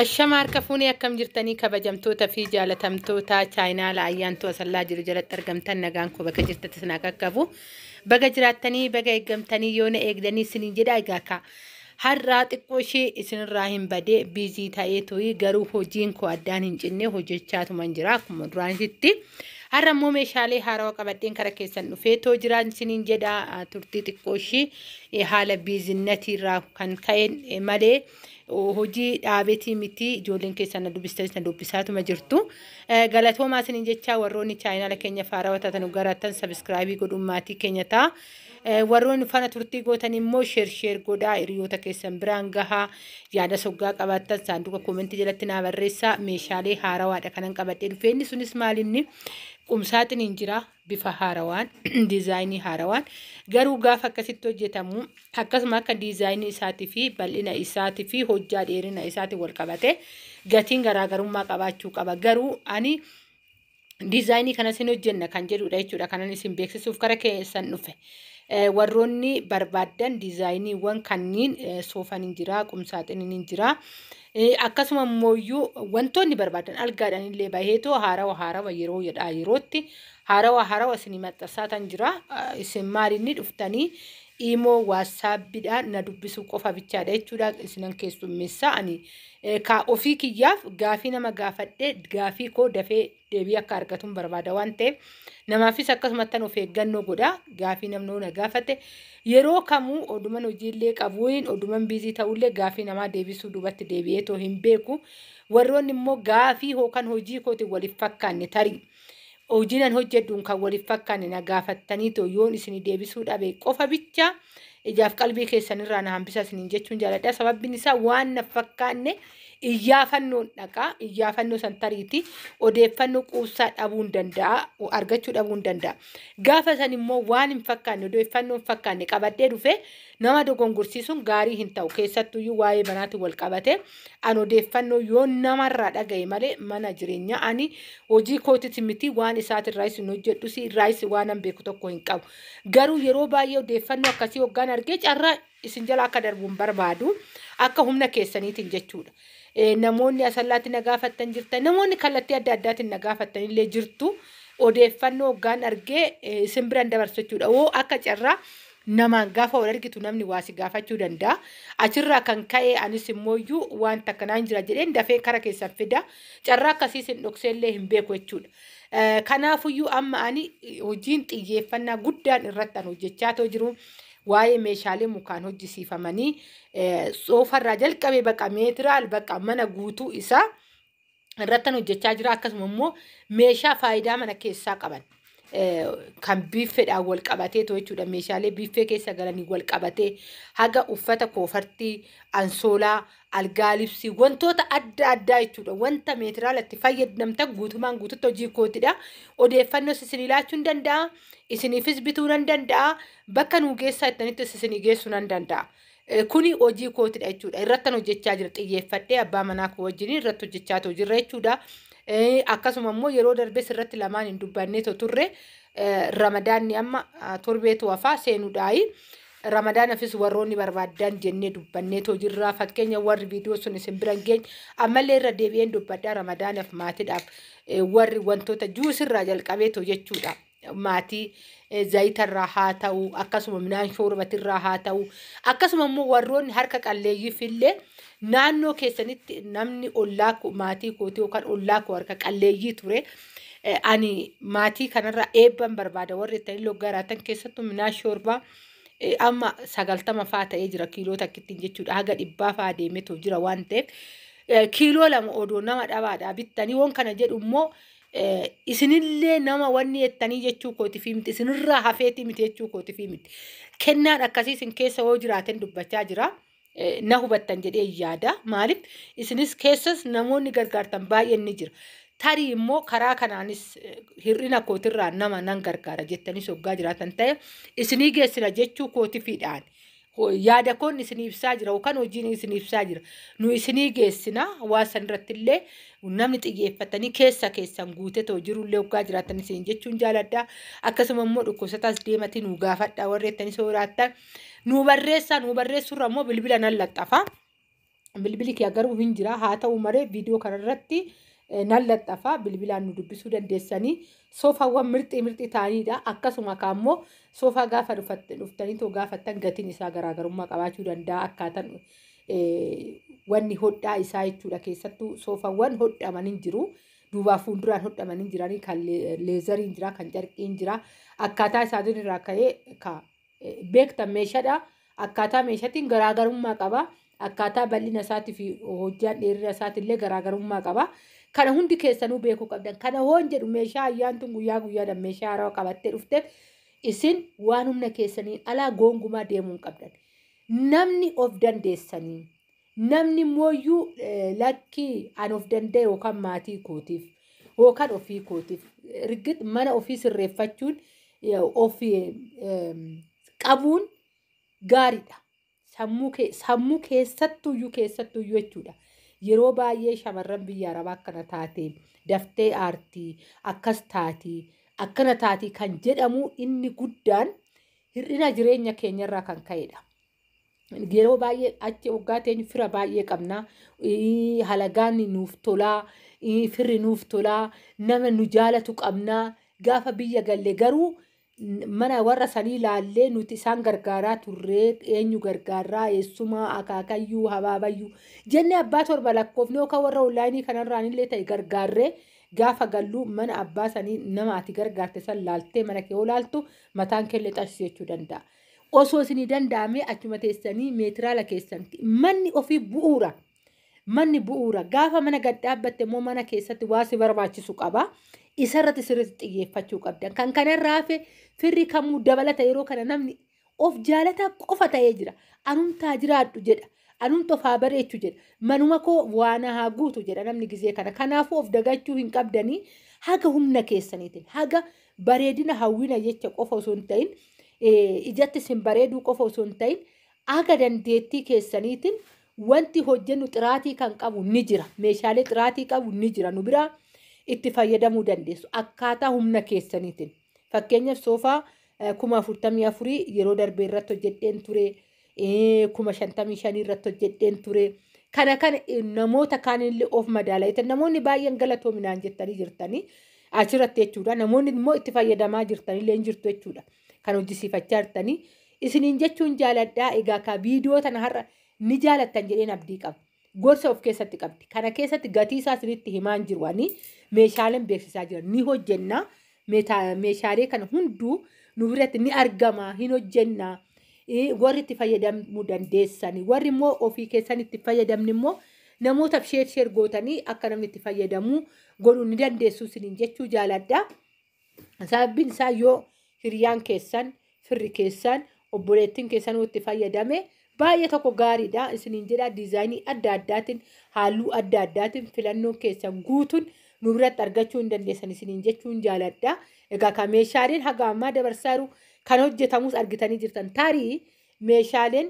Ashama harka fuunee akkam jirtanii kabajamtoota fi jaalatamtoota chaayinaala ayyaantuu asallaa jiru jalatti argamtan nagaan koo bakka jirtatti isin haa qaqqabu. Baga jiraattanii baga eeggamtanii yoona eegdanii isiniin jedha. Egaa ka har'aa xiqqoo ishee isinirraa hin badee busy ta'ee to'ii, garuu hojiin koo addaan hin cinne, hojjechaatuman jira akkuma duraanitti. Har'a immoo meeshaalee haarawaa qabadheen kara keessan dhufee too jira isiniin jedha. Turtii xiqqoo ishee haala busynatiirraa kan ka'een malee hojii dhaabetii miti. Ijoolleen keessan na dubbistanis na dubbisaatuma jirtu. Galatoomaa isiniin jecha. Warroonni chaayinaala keenya haarawaa taatan garattan subscribe godhuun maatii keenya ta'a. Warroonni fana turtii gootan immoo share share godhaa, hiriyoota keessan biraan gahaa. Yaada soggaa qabaattan saanduqa commentii jalatti naa barreessaa. Meeshaalee haarawaadha kanan qabadhee dhufe. Inni sunis maalinni qumsaaxiniin jira, bifa haarawaan, designii haarawaan. Garuu gaafa akkasitti hojjetamu akkasuma akka designii isaatii fi bal'ina isaatii fi hojjaa dheerina isaatiin wal qabate gatiin garaagarummaa qabaachuu qaba. Garuu ani designii kanas hin hojjenna kan jedhudha jechuudha kanan isin beeksisuuf kara keessan dhufe. Warroonni barbaaddan designiiwwan kanniin, soofan hin jira, qumsaaxiniin hin jira. Akkasuma immoo wantoonni barbaadan algaadhaan illee baheetoo haarawa haarawa yeroo jedhaa yerootti haarawa haarawa isinii maxxansaa tan jira. Isin maalinni dhuftanii imo, WhatsAppiidhaan na dubbisuu qofa bichaadha jechuudha isinan keessummeessaa. Ani ka ofii kiyyaaf gaafii nama gaafadhee gaafii koo dafee deebii akka argatuun barbaada waan ta'eef, namaafis akkasumattan of eeggannoo godha. Gaafii namni na gaafate yeroo kamuu oduman hojiillee qabuun, oduman busy ta'ullee, gaafii namaa deebisuu duubatti deebi'eetoo hin beeku. Warroonni immoo gaafii yookaan hojii kootiin waliif fakkaanne, tarii hojiin an hojjedhuun kan waliif fakkaanne na gaafattaniitoo yoon isinii deebisuu dhabe qofa bicha ijaaf qalbii keessanirraa na hambisa isiniin jechuun jaaladha. Sababbiin isaa waan na fakkaanne iyyaafannoon dhaqaa, iyyaafannoo san tariiti odeeffannoo quubsaa dhabuu hin danda'a, argachuu dhabuu hin danda'a. Gaafa san immoo waan hin fakkaanne, odeeffannoo hin fakkaanne qabadhee dhufe nama dogongorsiisuun gaarii hin ta'u. Keessattuyyuu waa'ee manaatiin wal qabate an odeeffannoo yoo namarraa dhagaye malee mana jireenyaa ani hojii kootiti miti, waan isaatirraayis hin hojjedhus, irraayis waan an beeku tokko hin qabu. Garuu yeroo baay'ee odeeffannoo akkasii hoggaan argee carraa isin jala akka darbu hin barbaadu, akka humna keessaniitiin jechuudha. Namoonni asallaatti na gaafattan jirtan, namoonni kallattii adda addaatiin na gaafattan illee jirtu, odeeffannoo hoggaan argee isin biran dabarsu jechuudha. Hoo akka carraa namaan gaafa wal argitu namni waa si gaafachuu danda'a. Achirraa kan ka'e anis immooyyuu waan takka naan jira jedheen dafee kara keessan fida. Carraa akkasii isin dhoksee illee hin beeku jechuudha. Kanaafuyyuu amma ani hojiin xiyyeeffannaa guddaan irratti an hojjechaa too jiru waa'ee meeshaalee mukaan hojjisiifamanii, soofarraa jalqabee baqa meetiraal baqa mana guutuu isaa irratti an hojjechaa jira. Akkasuma immoo meeshaa faayidaa mana keessaa qaban kan biiffeedhaan wal qabatee too jechuudha. Meeshaalee biiffee keessa galanii wal qabatee haga uffata koofartii, ansoolaa, algaa libsii, wantoota adda addaa jechuudha. Wanta meetiraala itti fayyadamtan guutumaan guututti hojii kootidha. Odeeffannoos isinii laachuu hin danda'a. Isiniifis bituu nan danda'a. Bakka nuu geessaa jettanittis isinii geessuu nan danda'a. Kuni hojii kootidha jechuudha. Irrattan hojjechaa jira, xiyyeeffadhee abbaa manaa koo wajjin irratti hojjechaa jirra jechuudha. Akkasuma immoo yeroo darbes irratti lamaan hin dubbannee turre. Ramadaanni amma torbeetu hafaa seenuudhaayi. Ramadaanafis warroonni barbaaddan jennee dubbannee jirra. Fakkeenya warri viidiyoo sun isin bira hin geenye ammallee irra deebi'een dubbadhaa. Ramadaanaaf maatiidhaaf warri wantoota juusirraa jalqabeetoo jechuudha. Maatii zayitarraa haa ta'u, akkasuma midhaan shoorbatirraa haa ta'u, akkasuma immoo warroonni harka qalleeyyiif illee naannoo keessanitti namni ollaa maatii kootii yookaan ollaa koo harka qalleeyyii ture. Ani maatii kanarraa eebban barbaada warri ittanii loggaraatan, keessattuu midhaan shoorbaa amma 90 faa ta'ee jira kiiloo takkittiin jechuudha. Haga 100 faa deemeetu jira waan ta'eef, kiiloo 2 odoo nama dhabaadhaa bittanii. Woon kana jedhu immoo isinillee nama wanni jettanii jechuu kootiif miti, isinirraa hafeetii miti jechuu kootiif miti. Kennaan akkasii isin keessa yoo jiraaten dubbachaa jira. Na hubattan jedhee yaada. Maaliif isinis keessas namoonni gargaartan baay'een ni jira. Tarii immoo karaa kanaanis hir'ina kootirraa nama nan gargaara jettanis hoggaa jiraatan ta'e isinii geessina jechuu kootifiidhaan. Yaada koon isinii ibsaa jira yookaan hojiin isinii ibsaa jira. Nu isinii geessina. Waan san irratti illee namni xiyyeeffatanii keessa keessan guutee too jirullee hoggaa jiraatan isin jechuun jaaladha. Akkasuma immoo dhukkubsataas deematii nu gaafadha warri jettanii soraattan nu barreessaa. Nu barreessurra immoo bilbila nan laxxafa. Bilbili kiyya garuu hin jira. Haa ta'u malee viidiyoo kanarratti nan laxxafa. Bilbilaan nu dubbisuu dandeessanii. Soofaawwan mirxii mirxii ta'anidha. Akkasuma kaammoo soofaa gaafa dhuftanii too gaafattan gatiin isaa garaagarummaa qabaachuu danda'a. Akkaataan wanni hodhaa isaa jechuudha. Keessattuu soofaawwan hodhaman hin jiru. Duubaa fuulduraan hodhaman hin jiranii, kan leezariin jira, kan carqiin jira. Akkaataa isaatiin irraa ka'ee ka beektan meeshaadha. Akkaataa meeshaatiin garaagarummaa qaba. Akkaataa bal'ina isaatii fi hojjaan dheerina isaatillee garaagarummaa qaba. Kana hundi keessanuu beekuu qabdan. Kana hoon jedhu meeshaa ayyaantuun guyyaa guyyaadhaan meeshaa haarawaa qabattee dhufteef isin waan humna keessaniin alaa goongumaa deemuu hin qabdan. Namni of dandeessanii, namni mooyyuu lakkii an of danda'e yookaan maatii kootiif yookaan ofii kootiif rigit mana ofii sirreeffachuun ofii qabuun gaariidha. Sammuu keessattuyyuu jechuudha. Yeroo baay'ee shamarran biyya arabaa akkana taate daftee aartii akkas taatii akkana taatii kan jedhamu inni guddaan hir'ina jireenya keenyarraa kan ka'edha. Yeroo baay'ee achi waggaa teenyu fira baay'ee qabna. Halagaan nuuf tolaa, firri nuuf tolaa, nama nu jaalatu qabna. Gaafa biyya galle garuu mana warra sanii laallee nuti isaan gargaaraa turree, eenyu gargaaraa, eessumaa, akaakayyuu, habaabayyuu jennee abbaa torba lakkoofne yookaan warra onlaayinii kanarraan illee ta'e gargaarree gaafa galluu mana abbaa sanii nama ati gargaarte san laaltee mana kee yoo laaltu mataan keellee xashii jechuu danda'a. Osoo isinii danda'amee achuma teessanii meetiraala keessan manni ofii bu'uura. Manni bu'uura. Gaafa mana gad dhaabbatte immoo mana keessatti waa si barbaachisu qaba. Isarratti sirriitti xiyyeeffachuu qabdan. Kan kanarraa hafe firri kamuu dabalata yeroo kana namni of jaalataa qofa ta'ee jira. Anumtaa jiraadhu jedha. Anumta of haa bareechu jedha. Manuma koo waan haa guutu jedha namni gizee kana. Kanaafuu of dagachuu hin qabdanii haga humna keessaniitiin haga bareedina hawwina jecha qofa osoo hin ta'in ijatti isin bareeduu qofa osoo hin ta'in haga dandeettii keessaniitiin wanti hojjennu xiraatii kan qabu ni jira. Meeshaalee xiraatii qabu ni jira. Nu biraa itti fayyadamuu dandeessu akkaataa humna keessaniitiin. Fakkeenyaaf soofaa 44,000 yeroo darbe irratti hojjedheen ture. 55,000 irratti hojjedheen ture. Kana kana namoota kaanillee of madaalaa. Namoonni baay'een galatoominaan jettanii jirtanii achirratti jechuudha. Namoonni immoo itti fayyadamaa jirtanillee hin jirtu jechuudha. Kan hojjisiifachaa jirtanii. Isiniin jechuun jaaladhaa. Egaa ka viidiyoo tana har'a ni jaalattan jedheen abdii qaba. Gorsa of keessatti qabdi. Kana keessatti gatii isaa isinitti himaan jiru ani meeshaaleen beeksisaa jiran ni hojjenna. Meeshaalee kana hunduu nu biratti ni argama, hin hojjenna. Warri itti fayyadamuu dandeessani. Warri immoo ofii keessan itti fayyadamni immoo namootaaf sheer gootanii akka namni itti fayyadamu godhuu ni dandeessu isiniin jechuu jaaladha. Sababbiin isaa yoo hiriyaan keessan, firri keessan, obboleettiin keessan itti fayyadame baay'ee tokko gaariidha isiniin jedha. Diizaayinii adda addaatiin halluu adda addaatiin filannoon keessan guutuun nu biratti argachuu hin dandeessan isiniin jechuun jaaladha. Egaa kan meeshaaleen haga ammaa dabarsaa jiru kan hojjetamus argitanii jirtan. Tarii meeshaaleen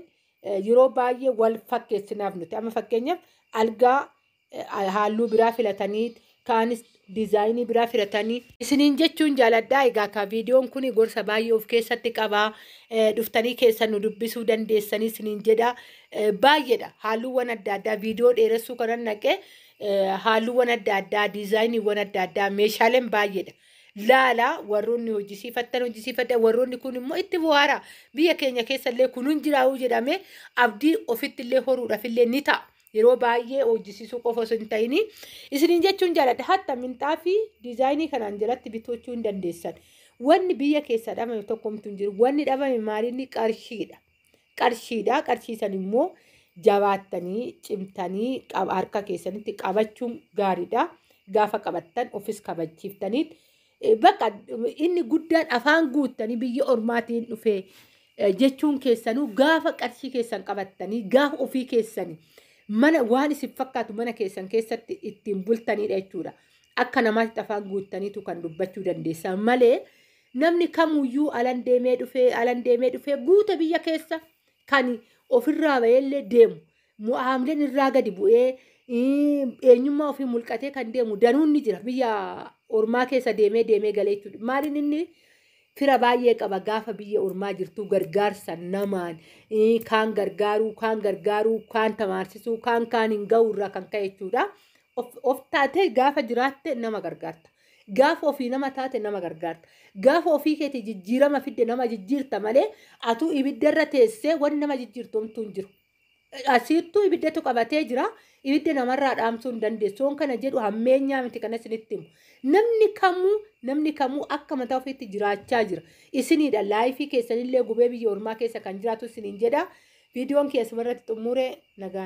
yeroo baay'ee wal fakkeessinaaf nuti amma fakkeenyaaf algaa halluu biraa filatanii kaanis diizaayinii biraa filatanii isiniin jechuun jaaladha. Egaa ka viidiyoon kun gorsa baay'ee of keessatti qaba. Dhuftanii keessan nu dubbisuu dandeessanii isiniin jedha. Baay'eedha. Halluuwwan adda addaa viidiyoo dheeressuu kanan naqee halluuwwan adda addaa diizaayiniiwwan adda addaa meeshaaleen baay'eedha. Laala warroonni hojjisiifattan hojjisiifadha. Warroonni kun immoo itti bohaara. Biyya keenya keessallee kun hin jiraa'uu jedhamee abdii ofitti illee horuudhaaf illee ni ta'a. Yeroo baay'ee hojjisiisuu qofa osoo hin ta'in isiniin jechuun jaaladha. Hatta minxaafii diizaayinii kanaan jalatti bitachuu hin dandeessan. Wanni biyya keessa dhabame tokkomtu hin jiru. Wanni dhabame maalinni qarshiidha. Qarshiidha. Qarshii san immoo jabaattanii cimtanii harka keessanitti qabachuun gaariidha. Gaafa qabattan ofis kabachiiftaniit bakka inni guddaan afaan guuttanii biyya ormaatiin dhufee jechuun keessanuu gaafa qarshii keessan qabattanii gaafa ofii keessanii mana waan isin fakkaatu mana keessan keessatti ittiin bultanidha jechuudha. Akka namaatti afaan guuttaniitu kan dubbachuu dandeessan malee namni kamuyyuu alan deemee dhufee guuta biyya keessa kan ofirraa ba'ellee deemu mu'aamleen irraa gadi bu'ee eenyummaa ofii mulqatee kan deemu danuun ni jira biyya ormaa keessa deemee galee jechuudha. Maaliin inni Fira baay'ee qaba gaafa biyya ormaa jirtu gargaarsa namaan kaan gargaaruu, kaan gargaaruu, kaan tamaarsisuu, kaan kaan hin ga'u irraa kan ka'e jechuudha. Of taatee gaafa jiraatte nama gargaarta. Gaafa ofii nama taate nama gargaarta. Gaafa ofii keetii jijjiirama fidde nama jijjiirta malee atuu ibiddarra teessee wanni nama jijjiirtu homtuu hin jiru. Asiittuu ibiddatu qabatee jira. Ibidda namarraa dhaamsuu hin dandeessu. Waan kana jedhu hammeenyaa miti kana isinitti himu. Namni kamuu akka mataa ofiitti jiraachaa jira. Isiniidha life keessanillee gubee biyya ormaa keessa kan jiraatu isiniin jedha. Viidiyoon keessumarratti xumuree nagaan.